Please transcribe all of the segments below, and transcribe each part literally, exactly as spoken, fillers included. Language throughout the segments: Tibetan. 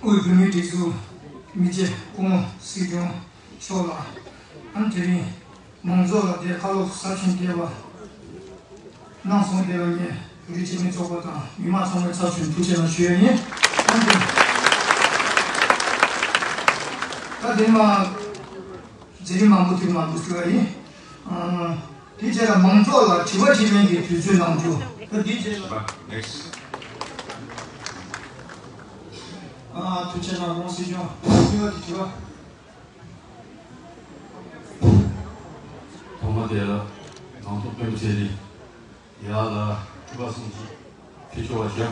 དབུས་བོད་མིའི་སྒྲིག་འཛུགས་མི་རྗེ་སྐུ་ངོ་སྲིད་སྐྱོང་མཆོག་ལ། ཨ་ནི་དེ་རིང་མང་ཚོགས་ལ་དེ་ཁ་ལོ་གསར་བྱུང་སྐྱེས་པ་གནང་སོང་། དེ་ལ་ངས་བོད་རིགས་སྤྱི་མཐུན་ཚོགས་པ་དང་མི་མང་ཚང་མའི་ཚབ་བྱས་ཐུགས་རྗེ་ཆེ་ཞུ་ཡ་ཡིན། ཨ་ནི་ད་དེ་མ་མཛད་རིམ་མང་པོ་ཐུགས་མང་པོ་ཞུ་བ་ཡིན། ཨ། དེ་རྗེས་ལ་མང་ཚོགས་ལ་དྲི་བ་དྲིས་ལན་གྱི་དུས་ཚོད་གནང་རྒྱུ། ད་དེ་རྗེས་ལ། Next. ཨ། ཐུགས་རྗེ་གནང་། རོང་སྲིད་སྐྱོང་གཉིས་པ་དེ་དྲི་བ། ཐོག་མ་དེ་ལ་ནང་ཐོག་དཔོན་པོ་ཚེ་རིང་ཡག་ལ་དྲི་བ་གསུམ་ཅིག་ཕུལ་ཆོག་པ་ཞུ།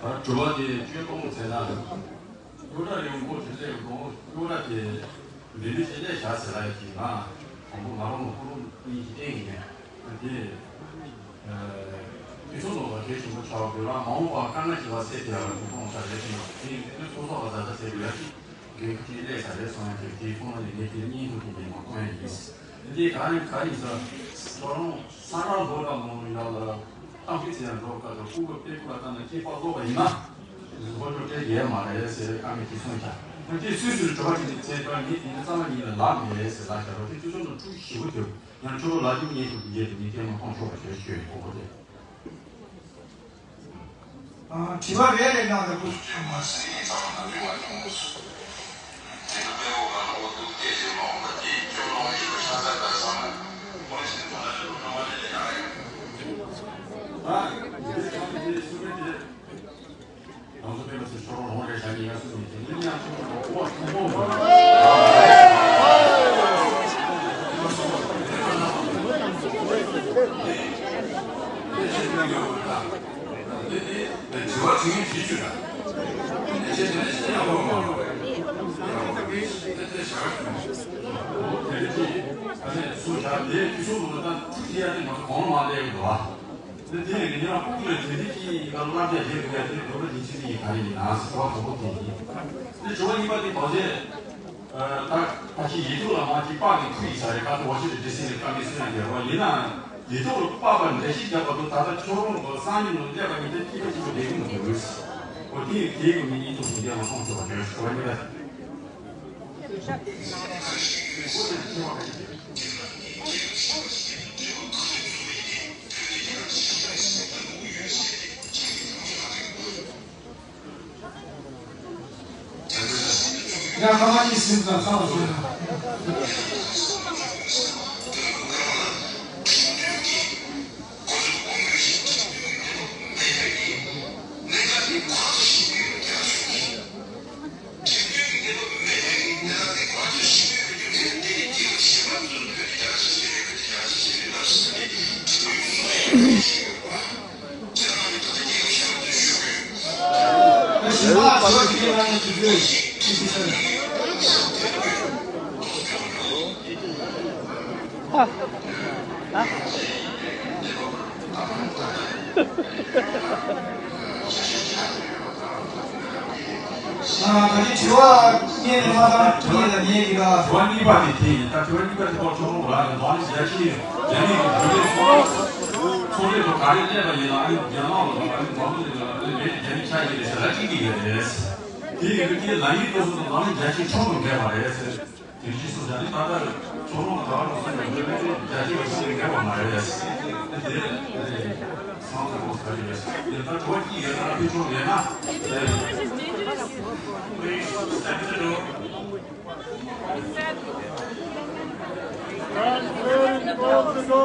ད་དྲི་བ་དེ་བཅོས་གཏོང་ཟེར་ན། གཡོ་སྒྲ་ཡོང་སྒོ་དེ་ལས་འགོ་གཡོ་སྒྲ་དེ་མི་མི་ཞིག་ལས་བྱ་ཟེར་ལ་ཡ་གི་ང་དང་པོ་ང་རང་ལ་ཀུན་སློང་གཉིས་ཤིག་བསྟན་ཡིན། དེ་དུས་ཚོད་ནང་ལ་གལ་ཆེན་པོ་ཆགས་དགོས་ལ་མ་འོངས་པ་དཀའ་ངལ་ཅིག་ལ་སེལ་ཐུབ་ཡག་ལ་ཐུགས་ཕན་ཆ་རེ་ཞིག་དེ་དུས་ཚོད་སོགས་ལ་ཛ་དྲག་ཟེར་དགོས་ཡག་ཅིག་འགན་ཁུར་ཅིག་སླེབས་ས་རེད་གསུང་ཡག་དེ་དེའི་ཁོངས་ནས་ངས་དེ་སྙིང་ཐུབ་ཀྱི་མེད་མ་གཏོང་ཡག་ཡིན། འདི་ག་རེ་ག་རེ་ཟེར། ཁྱོད་རང་སང་ར་ལོ་ལ་མང་ཡག་ལ་གཏམ་རྒྱུད་ཟེར་ཡག་འགྲོ་ཁ་ལ་སྐུ་གོ་པེ་ཁུ་ལ་ལྟ་ན་ཁྱེད་པ་ལོ་བ་ཡིན་ན། ལོ་ཅོ་སྤྲད་ཡས་མ་རེད་ཟེར་ཁ་མི་གི་སོང་ཆ། ཁྱེད་སུས་སུར་གྲོ་བ་ཅིག་ནི་ཚེ་པ་ངེད་དེ་ནི་གཙང་མ་ཉིད་ལ་ལབ་མེད་ཟེར་ལ་ཞབས་རོགས་ཁྱེད་ཚོ་ཚོ་ནང་འཁྲུག་ཞེ་པོ་ཐེབས། ཡང་ཁྱོད་རང་ལ་རྒྱུ་ཉེས་ཤོག་གི་རྗེས་དུ་ངས་སྐད་མ་གཏོང་ཆོག་པ་ཞོད་ཞོད་གོ་གོ་རེད། ཨ། དྲི་བ་རེ་རེ་གནང་རོགས། དེ་དེ་ཡིན་ན་ཕུགས་ལ་དེ་དེ་ཅི་ཡིན་ག་ལ་རྒྱ་ཡིན་ག་དེ་འགྲོ་བ་ཡིན་ཅི་ཡིན་ག་ཡིན་ན་ཟེར་བ་གོ་བོ་དེ་ཡིན། དེ་བྱ་བ་གཉིས་པ་དེ་བ་ཟེར། ད་ད་ཅི་ཡིད་དུ་ལ་མ་ཅི་པགས་ཀྱི་ཁུ་ཡི་ས་རེ་ཀ་ཏོ་བ་ཤི་རེ་འདྲེ་སྲིན་རེ་ཀ་མི་སུ་ཡང་རྒྱལ་བ་ཡིན་ན་ཡིད་དུ་ལ་པགས་པ་འདྲེ་ཤི་རྒྱབ་པ་དུ་ད་ལྟ་ཁྱོད་རང་གི་སང་ཉིན་ལ་སླེབས་པ་ཡིན་ཏེ་སྐྱིད་པ་ཅི་གོ་བདེ་གི་མི་འདུག་ཟེར། འོ་དེ་ཡི་དེ་གི་མི་ཡིད་དུ་ཟིན་རྒྱལ་བ་མཐོང་ཆོག་པ་དེ་ཟེར་བ་ཡིན་ལ། ཡང་ཁ་མ་གཉིས་ཟིན་ཙམ་སོང་ཟིན། ཨ། ད་ནི་དྲི་བ་གཉིས་ནས་མ་བཏང་། གཉིས་ལ་གཉིས་ཀྱི་ལ། དྲི་བ་གཉིས་པ་དེ་དེ་ཡིན། ད་དྲི་བ་གཉིས་པ་དེ་ཐོག་ཁྱོད་རང་ལ་ཡང་རྫོང་ནི་རྒྱ་ཆེ་རྒྱ་མི་གི་བུ་ལས་སོང་། ཚོང་ལས་དུ་ག་རེ་སླེབས་པ་ཡིན་ན་ཨ་ནི་རྒྱ་ནག་ལ་ཨ་ནི་འཛམ་བུ་གླིང་ལ་ཨ་ནི་མེད་རྒྱ་མི་ཆ་ཡིན་རེད་ཟེར་ལ་གཅིག་གི་ཡོད་རེད། དེ་ཡིན་དུས་དེ་ལ་ཡིན་དུས་སུ་རྫོང་ནི་རྒྱ་ཆེ་ཆུང་དུ་འགྲོ་བ་རེད་ཟེར། དེ་བཞིན་སུ་བྱ་ནི་ད་ལྟ་ཁྱོད་རང་ལ་ག་རུ་སོང་ནས་འདོད་པའི་རྒྱ་ཆེ་བ་ཞིག་ལས་འགལ་བ་མ་རེད། དེ་དེ་སང་དུ་གོ་ས་རེད། དེ་ལྟར་དྲི་བ་གཅིག་ཡོད་ན་ཕུལ་ཆོག་ཡོད་ན། Please step to the door.